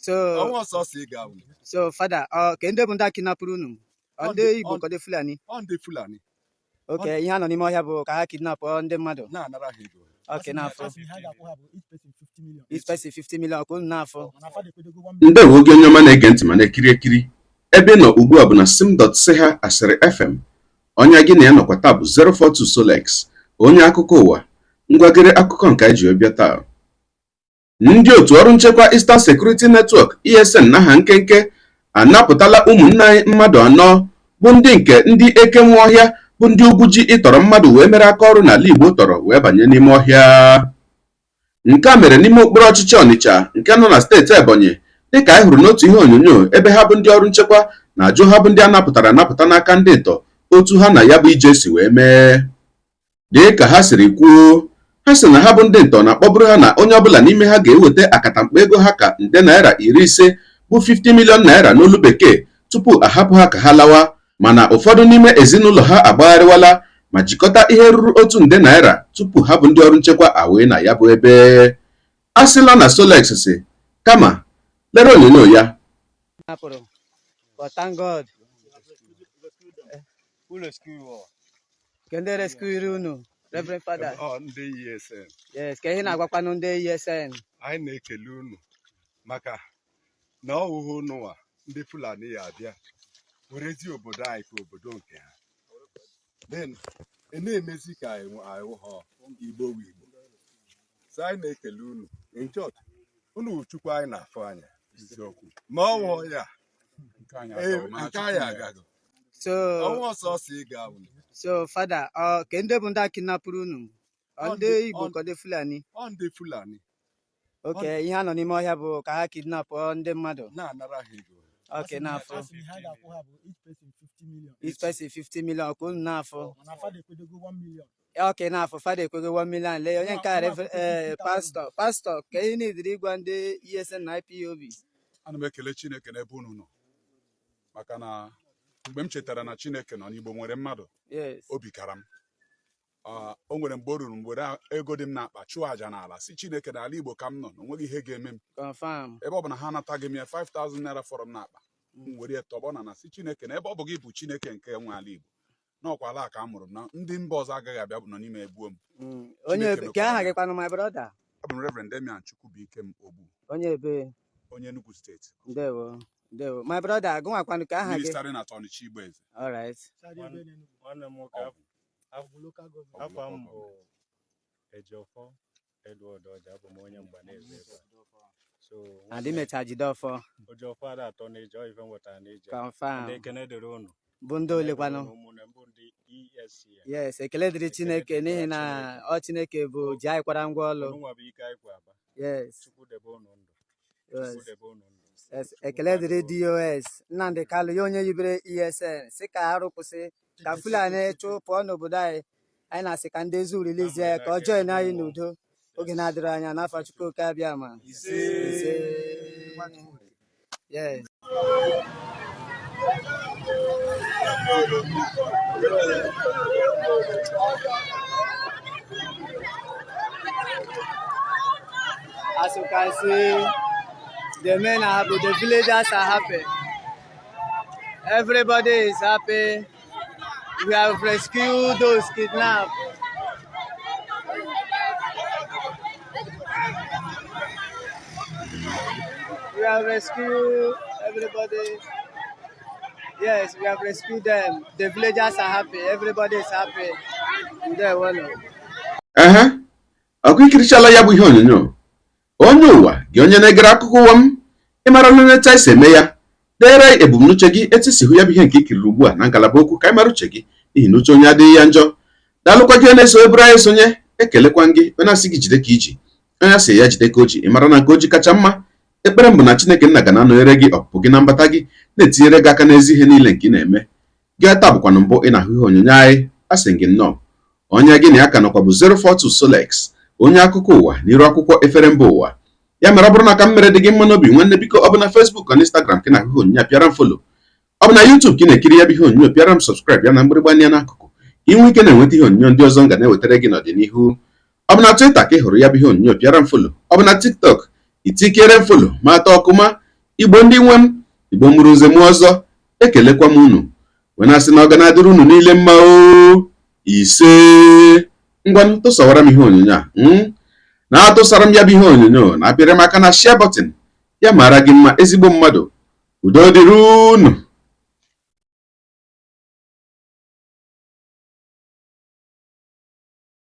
So Ọnwa ọsọsọ ị ga-awụ. So fada, ọ ke ndị bụ ndị a kidnapụrụ unu? Ọ Ọ ndị ndị- Igbo ka ndị Fulani? Ọ ndị Fulani. Okay, ihe a nọ n'ime ọhịa bụ ka ha kidnap ndị mmadụ. Na-anara ha ego. Okay, n'afọ. Asị ha ga-akwụ ha bụ each person 50 million. Each person 50 million ka unu n'afọ. Mana fada ekwedego 1 million. Ndewo gị onye ọma na-ege ntị ma na-ekiri ekiri. Ebe ị nọ ugbu a bụ na sim.ha asịrị FM. Onye gị na ya nọkwa taa bụ 042 Solex, onye akụkọ ụwa. Ngwagere akụkọ nke anyị ji wee bịa taa. Ndị otu ọrụ nchekwa Eastern Security Network, ESN n'aha nkenke, anapụtala ụmụnne anyị mmadụ anọ bụ ndị nke ndị ekenwe ọhịa bụ ndị ugwu ji ịtọrọ mmadụ wee mere aka ọrụ n'ala Igbo tọrọ wee banye n'ime ọhịa. Nke a mere n'ime okpuru ọchịchị Ọnịcha nke nọ na steeti Ebonyi, dịka anyị hụrụ n'otu ihe onyonyo ebe ha bụ ndị ọrụ nchekwa na-ajụ ha bụ ndị a napụtara anapụta n'aka ndị ntọ otu ha na ya bụ ije si wee mee. Dị ka ha siri kwuo, ha sị na ha bụ ndị ntọ na-akpọburu ha na onye ọbụla n'ime ha ga-eweta akatamkpo ego ha ka nde naira 50 bụ 50 million naira n'olu bekee tupu a hapụ ha ka ha lawa, mana ụfọdụ n'ime ezinụlọ ha agbagharịwala ma jikọta ihe ruru 1 nde naira tupu ha bụ ndị ọrụ nchekwa awee na ya bụ ebe. A sịla na Solex si kama lere onyonyo ya. Napụrụ. But thank God. Who rescue you? Ke ndị rescue unu, Reverend Father? Ọ ndị ESN. Yes, ka ihe na-agwakwanụ ndị ESN. Anyị na-ekele unu maka na ọwụhụ ụnụnwa ndị Fulani ya abịa werezi obodo anyị ka obodo nke ha. Then ị na-emezi ka anyị ha Igbo wu Igbo. So anyị na-ekele unu. In short, unu wụ Chukwu anyị na-afụ anya. Ma ọ wụ ya, ee, nke anyị agago. So Ọnwa ọsọsọ ị ga-awụ. So fada, ọ ke ndị bụ ndị a kidnapụrụ unu? Ọ Ọ ndị Igbo ka ndị Fulani? Ọ ndị Fulani. Okay, ihe a nọ n'ime ọhịa bụ ka ha kidnap ndị mmadụ. Na-anara ha ego. Okay, n'afọ. Asị ha ga-akwụ ha bụ each person 50 million. Each person 50 million ka unu n'afọ. Mana fada ekwedego 1 million. Okay, n'afọ fada ekwego 1 million. Lee onye nke a, pastor, pastor, ka ihe niile ịgwa ndị ESN na IPOB. Ana m ekele Chineke n'ebe unu nọ maka na mgbe m chetara na Chineke nọ n'Igbo nwere mmadụ, obi kara m. O nwere mgbe o ruru m were ego dị m n'akpa chụọ àjà n'ala si Chineke n'ala Igbo ka m nọ na onweghị ihe ga-eme m. Confirm. Ebe ọ bụ na ha anataghị m ya, 5000 naira fọrọ m n'akpa, m were ya tọgbọ na na si Chineke na ebe ọ bụ gị bụ Chineke nke nwe ala Igbo n'ọkwa ala a ka a mụrụ m na ndị mba ọzọ agaghị abịa bụ nọ n'ime egbuo m. Onye Chineke ebe ke aha mekwara gị ya. kwanụ, my brother? Abụ m Reverend Damian Chukwubuikem Ogbu. Onye ebe? Onye Enugu Steeti. Ndewo, ndewo, my brother. Gụnwakwanụ ka aha gị? Ministering at Onicha Igboeze. All right. Nwanne m nwoke, Bụ local government. Afọ m bụ Ejiofor Edward Ọja, abụ m onye Mgbaneze ebe a. So Adị mecha jide ọfọ. Ojiọfọ ada atọ n'ije, ọ ife m nwetara n'ije. Confirm. Ndị ekene dịrị unu. Bụ ndị ole kwanụ? Ụmụnne m bụ ndị ESCN. Yes, ekele dịrị Ekele Chineke dịrị n'ihi na Chineke. ọ Chineke bụ ji anyị kwara ngwa ọlụ. Unu nwa bụ ike anyị kwa aba. Chukwu debe unu ndụ. Chukwu debe unu ndụ. Yes. Chukwu Ekele dịrị kwado unu. DOS Nnamdi Kanu, ya onye yibere ESN si ka arụ kwụsị, ka Fulani chụ pụọ n'obodo anyị. Anyị na-asị ka ndị zoo release ya ka ọ join anyị n'udo oge na-adịrị anya n'afọ Chukwu oke abịa ma. Ise. Yes. As you can see, the men are happy, the villagers are happy. Everybody is happy. We have rescued those kidnapped. We have rescued everybody. Yes, we have rescued them. The villagers are happy. Everybody is happy. Ndewo. Ehe, ọkụ ikirichala ya bụ ihe onyonyo. Onye ụwa gị, onye na-egere akụkọ ụwa m, ị mara na etu anyị si eme ya. Deere ebumnuche gị etu isi hụ ya bụ ihe nke ikiriri ugbu a na ngalaba okwu ka anyị mara uche gị, n'ihi na uche onye adịghị ya njọ. Daalụkwa gị na-eso eburu anyị sonye. Ekelekwa gị onye asị gị jide ka iji, onye asị ya jide ka o ji. Ị mara na nke o ji kacha mma. Ekpere m bụ na Chineke nna ga na-anọnyere gị ọpụpụ gị na mbata gị, na-etinyere gị aka n'ezi ihe niile nke ị na-eme gị. Taa bụkwanụ mbụ ị na-ahụ ihe onyonyo anyị, asị gị nnọọ. Onye gị na ya ka nọkwa bụ 042 Solex, onye akụkọ ụwa n'iru akwụkwọ efere mba ụwa. Ya mere, ọ bụrụ na ka m mere dị gị mma n'obi, nwanne, biko, ọ bụ na Facebook na Instagram ka ị na-ahụ ihe onyonyo a, pịara m follow. Ọ bụ na YouTube ka ị na-ekiri ya bụ ihe onyonyo, pịara m subscribe ya na mgbịrịgba anya n'akụkụ ka ị nwee ike na-enweta ihe onyonyo ndị ọzọ m ga na-ewetara gị n'ọdịnihu. Ọ bụ na Twitter ka ị hụrụ ya bụ ihe onyonyo, pịara m follow. Ọ bụ na TikTok, itikere m follow ma atọ ọkụma. Igbo ndị nwe m, Igbo mụrụ nze mụọ ọzọ, ekelekwa m unu wee na-asị na ọ ga na-adịrị unu niile mma o. Ise, ngwanụ tụsawara m ihe onyonyo a, na-atụsara m ya bụ ihe onyonyo, na-apịrị m aka na share button. Ya mara gị mma, ezigbo mmadụ. Udo dịrị unu.